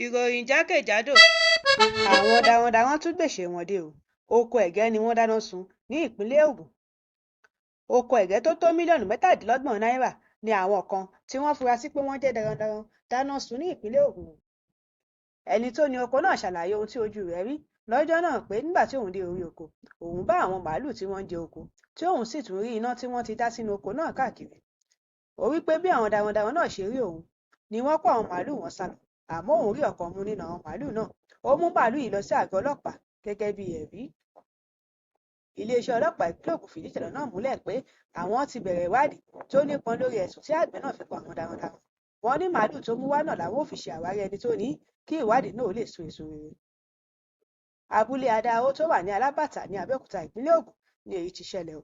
Ìròyìn jákèjádò. Àwọn darandaran tún gbèṣe wọn dé o. Oko ẹ̀gẹ́ ni wọ́n dáná sun ní ìpínlẹ̀ Ògùn. Oko ẹ̀gẹ́ tó tó mílíọ̀nù 27 náírà ni àwọn kan tí wọ́n fura sí pé wọ́n jẹ́ darandaran dáná sun ní ìpínlẹ̀ Ògùn. Ẹni tó ni oko náà ṣàlàyé ohun tí ojú rẹ̀ rí lọ́jọ́ náà pé nígbà tí òun dé orí oko, òun bá àwọn màálùú tí wọ́n ń jẹ oko, tí òun sì tún rí iná tí wọ́n ti dá sínú oko náà káàkiri. Ó wí pé bí àwọn darandaran náà ṣe rí òun ni wọ́n kó àwọn màálùú wọn sálọ, àmọ́ òun rí ọ̀kan mú nínú àwọn màálùú náà. Ó mú màálùú yìí lọ sí àgọ́ ọlọ́pàá gẹ́gẹ́ bí ẹ̀rí. Iléeṣẹ́ ọlọ́pàá ìpínlẹ̀ Ògùn fìdí ìṣẹ̀lẹ̀ náà múlẹ̀ pé àwọn ti bẹ̀rẹ̀ ìwádìí tó nípọn lórí ẹ̀sùn tí àgbẹ̀ náà fi kan àwọn darandaran. Wọ́n ní màálùú tó mú wá náà làwọn ó fi ṣe àwárí ẹni tó ní í kí ìwádìí náà ó lè so èso rere. Abúlé Adáó tó wà ní Alábàtà ní Abẹ́òkúta, ìpínlẹ̀ Ògùn ni èyí ti ṣẹlẹ̀ o.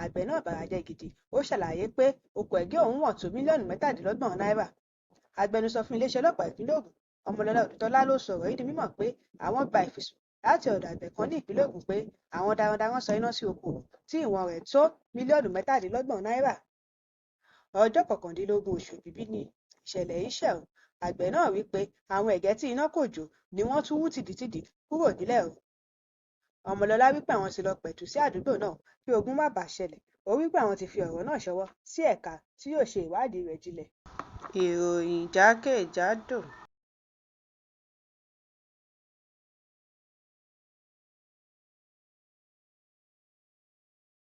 Àgbẹ̀ náà barajẹ́ gidi, ó ṣàlàyé pé oko ẹ̀gẹ́ òun wọ́n tó mílíọ̀nù 27 náírà. Agbẹnusọ fún iléeṣẹ́ ọlọ́pàá ìpínlẹ̀ Ògùn, Ọmọlọ́lá Odùtọ́lá ló sọ ọ̀rọ̀ yìí di mímọ̀ pé àwọn gba ìfisùn láti ọ̀dọ̀ àgbẹ̀ kan ní ìpínlẹ̀ Ògùn pé àwọn darandaran sọ iná sí oko òun tí ìwọ̀n rẹ̀ tó mílíọ̀nù 27 náírà. Ọjọ́ 19 oṣù Èbìbí ni ìṣẹ̀lẹ̀ yìí ṣẹ̀ o. Àgbẹ̀ náà wí pé àwọn ẹ̀gẹ́ tí iná kò jó ni wọ́n tún hú tìdítìdí kúrò nílẹ̀ o. Ọmọlọ́lá wí pé àwọn ti lọ pẹ̀tù sí àdúgbò náà kí ogun má baà ṣẹlẹ̀. Ó wí pé àwọn ti fi ọ̀rọ̀ náà ṣọwọ́ sí ẹ̀ka tí yóò ṣe ìwádìí rẹ̀ jinlẹ̀. Ìròyìn jákèjádò.